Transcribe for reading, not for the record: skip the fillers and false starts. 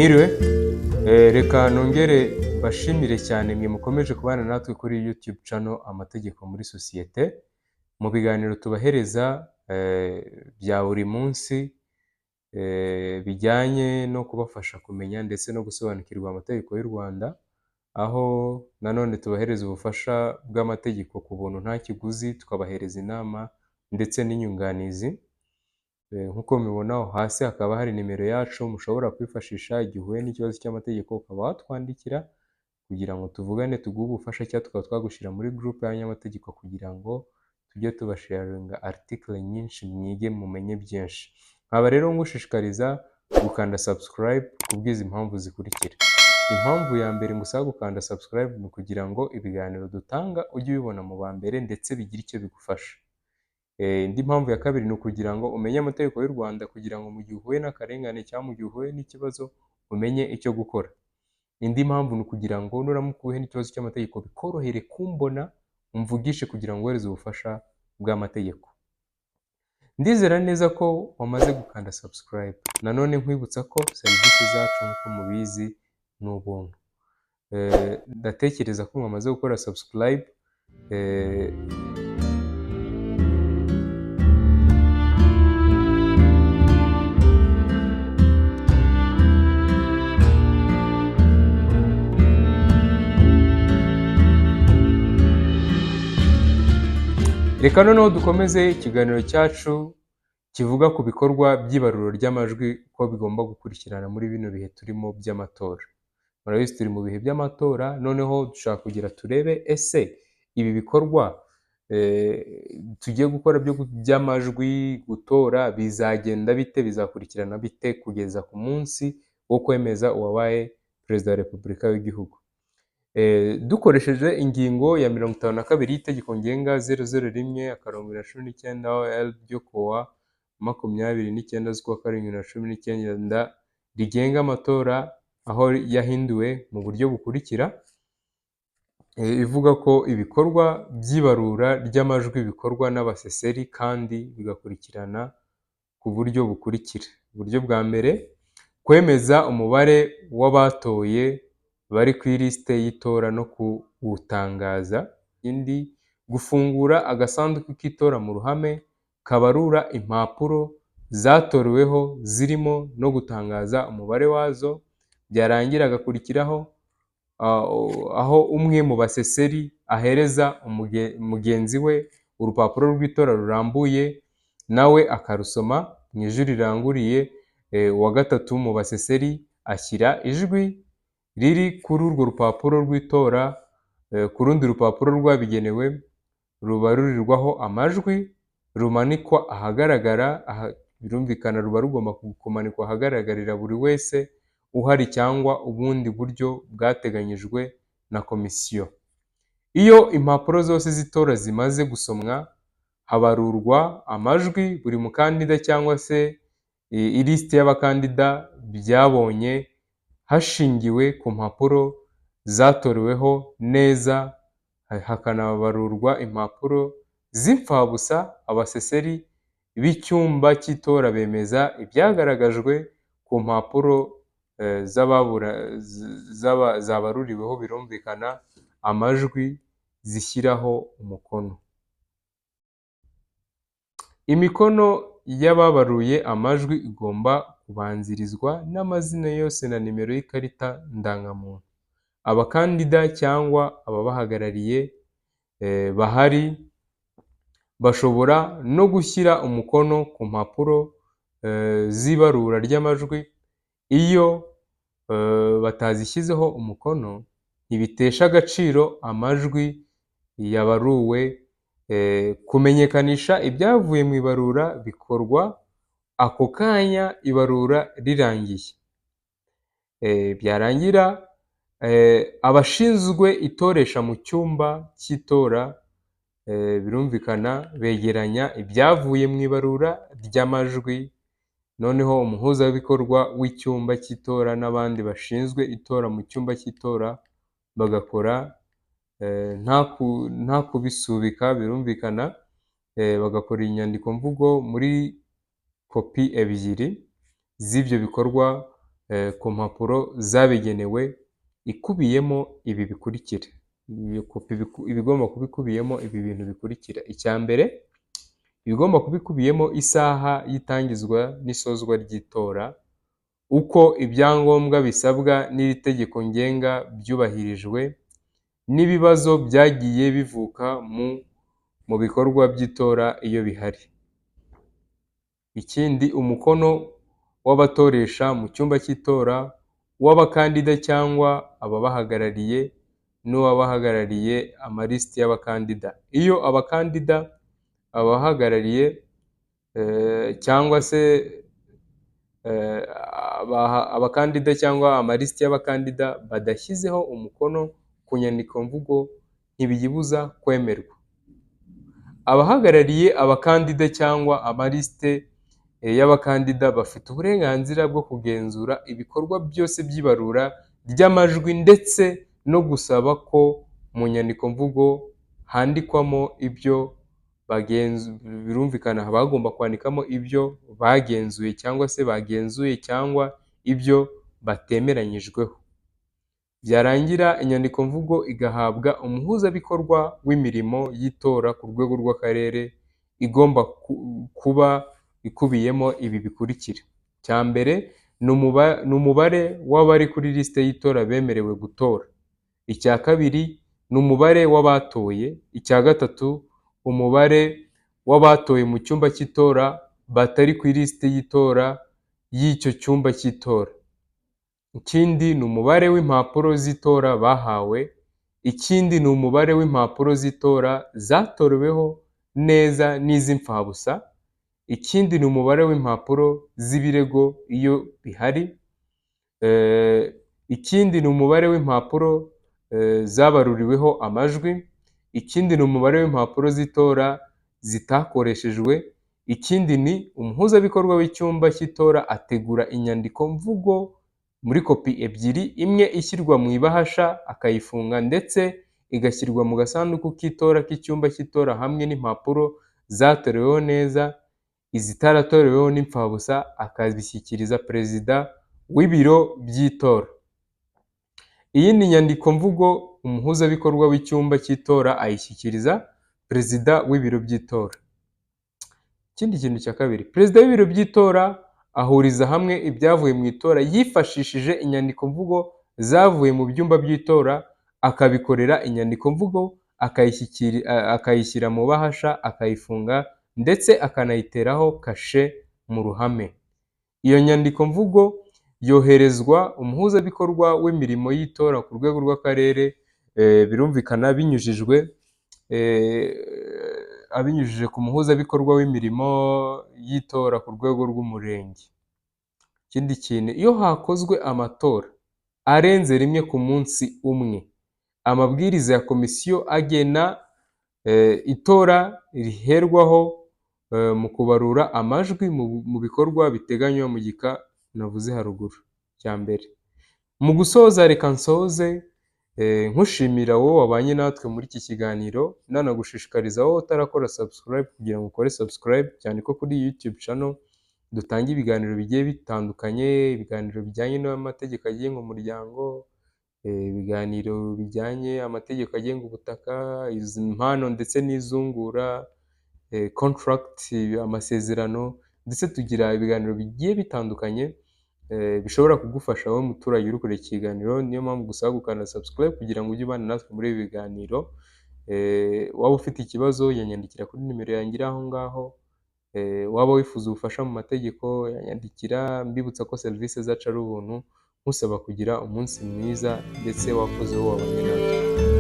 Mwiriwe, reka nongere mbashimire cyane mwe mukomeje kubana natwe kuri YouTube channel Amategeko muri Sosiyete, mu biganiro tubahereza bya buri munsi bijyanye no kubafasha kumenya ndetse no gusobanukirwa amategeko y'u Rwanda, aho nanone tubahereza ubufasha bw'amategeko ku buntu nta kiguzi, tukabahereza inama ndetse n'inyunganizi. Nk'uko mubibona aho hasi hakaba hari nimero yacu mushobora kwifashisha igihe uhuye n'ikibazo cy'amategeko, ukaba watwandikira kugira ngo tuvugane tuguhe ubufasha cyangwa tukaba twagushyira muri groupe y'abanyamategeko kugira ngo tujye tubasharinga article nyinshi mwige mumenye byinshi. Nkaba rero ngushishikariza gukanda subscribe kubw'izi mpamvu zikurikira. Impamvu ya mbere ngusaba gukanda subscribe ni ukugira ngo ibiganiro dutanga ujye ubibona mu ba mbere ndetse bigire icyo bigufasha. Indi mpamvu ya kabiri ni ukugira ngo umenye amategeko y'u Rwanda kugira ngo mu gihe uhuye n'akarengane cyangwa mu gihe uhuye n'ikibazo umenye icyo gukora. Indi mpamvu ni ukugira ngo nuramuka uhuye n'ikibazo cy'amategeko bikorohere kumbona umvugishe kugira ngo uhereze ubufasha bw'amategeko. Ndizera neza ko wamaze gukanda subscribe. Nanone nkwibutsa ko serivisi zacu nk'uko mubizi ni ubuntu. Ndatekereza ko mwamaze gukora subscribe. Reka noneho dukomeze ikiganiro cyacu kivuga ku bikorwa by'ibarura ry'amajwi uko bigomba gukurikirana muri bino bihe turimo by'amatora. Murabizi turi mu bihe by'amatora, noneho dushaka kugira turebe ese ibi bikorwa tugiye gukora by'amajwi, gutora bizagenda bite, bizakurikirana bite kugeza ku munsi wo kwemeza uwabaye perezida wa repubulika w'igihugu. Dukoresheje ingingo ya 52 y'itegeko ngenga 001/2019 OL ryo kuwa 29 z'ukwa karindwi 2019 rigenga amatora aho yahinduwe mu buryo bukurikira, ivuga ko ibikorwa by'ibarura ry'amajwi bikorwa n'abaseseri kandi bigakurikirana ku buryo bukurikira. Uburyo bwa mbere, kwemeza umubare w'abatoye bari ku ilisite y'itora no kuwutangaza. Indi, gufungura agasanduku k'itora mu ruhame kabarura impapuro zatoreweho zirimo no gutangaza umubare wazo, byarangira hagakurikiraho aho umwe mu baseseri ahereza mugenzi we urupapuro rw'itora rurambuye nawe akarusoma mu ijwi riranguriye, uwa gatatu mu baseseri ashyira ijwi riri kuri urwo rupapuro rw'itora ku rundi rupapuro rwabigenewe rubarurirwaho amajwi rumanikwa ahagaragara, birumvikana ruba rugomba kumanikwa ahagaragarira buri wese uhari cyangwa ubundi buryo bwateganyijwe na komisiyo. Iyo impapuro zose z'itora zimaze gusomwa habarurwa amajwi buri mukandida cyangwa se ilisiti y'abakandida byabonye hashingiwe ku mpapuro zatoreweho neza, hakanabarurwa impapuro z'imfabusa. Abaseseri b'icyumba cy'itora bemeza ibyagaragajwe ku mpapuro zabaruriweho, birumvikana amajwi zishyiraho umukono. Imikono y'ababaruye amajwi igomba kubanzirizwa n'amazina yose na nimero y'ikarita ndangamuntu. Abakandida cyangwa ababahagarariye bahari bashobora no gushyira umukono ku mpapuro z'ibarura ry'amajwi. Iyo batazishyizeho umukono ntibitesha agaciro amajwi yabaruwe. Kumenyekanisha ibyavuye mu ibarura bikorwa ako kanya ibarura rirangiye. Byarangira abashinzwe itoresha mu cyumba cy'itora birumvikana begeranya ibyavuye mu ibarura ry'amajwi, noneho umuhuzabikorwa w'icyumba cy'itora n'abandi bashinzwe itora mu cyumba cy'itora bagakora nta kubisubika, birumvikana bagakora inyandiko mvugo muri kopi ebyiri z'ibyo bikorwa ku mpapuro zabigenewe, ikubiyemo ibi bikurikira. Iyo kopi iba igomba kuba ikubiyemo ibi bintu bikurikira: icya mbere, ibigomba kuba ikubiyemo isaha y'itangizwa n'isozwa ry'itora, uko ibyangombwa bisabwa n'iri tegeko ngenga byubahirijwe, n'ibibazo byagiye bivuka mu bikorwa by'itora iyo bihari. Ikindi, umukono w'abatoresha mu cyumba cy'itora, uw'abakandida cyangwa ababahagarariye n'uwabahagarariye amalisiti y'abakandida. Iyo abakandida, abahagarariye cyangwa se abakandida cyangwa amalisiti y'abakandida badashyizeho umukono ku nyandikomvugo, ntibiyibuza kwemerwa. Abahagarariye abakandida cyangwa amalisite y'abakandida bafite uburenganzira bwo kugenzura ibikorwa byose by'ibarura ry'amajwi ndetse no gusaba ko mu nyandikomvugo handikwamo ibyo birumvikana bagomba kwandikamo ibyo bagenzuye cyangwa se bagenzuye cyangwa ibyo batemeranyijweho. Byarangira inyandikomvugo igahabwa umuhuzabikorwa w'imirimo y'itora ku rwego rw'akarere, igomba kuba ikubiyemo ibi bikurikira: icya mbere ni umubare w'abari kuri lisite y'itora bemerewe gutora, icya kabiri ni umubare w'abatoye, icya gatatu umubare w'abatoye mu cyumba cy'itora batari ku ilisite y'itora y'icyo cyumba cy'itora, ikindi ni umubare w'impapuro z'itora bahawe, ikindi ni umubare w'impapuro z'itora zatoreweho neza n'iz'imfabusa, ikindi ni umubare w'impapuro z'ibirego iyo bihari, ikindi ni umubare w'impapuro zabaruriweho amajwi, ikindi ni umubare w'impapuro z'itora zitakoreshejwe, ikindi ni umuhuzabikorwa w'icyumba cy'itora ategura inyandiko mvugo muri kopi ebyiri, imwe ishyirwa mu ibahasha akayifunga ndetse igashyirwa mu gasanduku k'itora k'icyumba cy'itora hamwe n'impapuro zatoreweho neza, izitaratoreweho n'imfabusa akazishyikiriza perezida w'ibiro by'itora. Iyindi nyandiko mvugo umuhuzabikorwa w'icyumba cy'itora ayishyikiriza perezida w'ibiro by'itora. Ikindi kintu cya kabiri, perezida w'ibiro by'itora ahuriza hamwe ibyavuye mu itora yifashishije inyandiko mvugo zavuye mu byumba by'itora, akabikorera inyandiko mvugo, akayishyira mu bahasha, akayifunga ndetse akanayiteraho kashe mu ruhame. Iyo nyandiko mvugo yoherezwa umuhuzabikorwa w'imirimo y'itora ku rwego rw'akarere, birumvikana binyujijwe abinyujije ku muhuzabikorwa w'imirimo y'itora ku rwego rw'umurenge. Ikindi kintu, iyo hakozwe amatora arenze rimwe ku munsi umwe, amabwiriza ya komisiyo agena itora riherwaho mu kubarura amajwi mu bikorwa biteganywa mu gika navuze haruguru cya mbere. Mu gusoza, reka nsoze nkushimira wowe wabanye natwe muri iki kiganiro, nanagushishikariza wowe utarakora subscribe kugira ngo ukore subscribe, cyane ko kuri YouTube channel dutanga ibiganiro bigiye bitandukanye, ibiganiro bijyanye n'amategeko agenga umuryango, ibiganiro bijyanye amategeko agenga ubutaka, izi mpano ndetse n'izungura, contract, amasezerano, ndetse tugira ibiganiro bigiye bitandukanye bishobora kugufasha wowe muturage uri kureba iki kiganiro. Niyo mpamvu gusaba gukanda subscribe kugira ngo ujye ubana natwe muri ibi biganiro. Waba ufite ikibazo yanyandikira kuri nimero yanjye iri aho ngaho, waba wifuza ubufasha mu mategeko yanyandikira, mbibutsa ko serivisi zacu ari ubuntu, nkusaba kugira umunsi mwiza ndetse wakoze wowe wabanye natwe.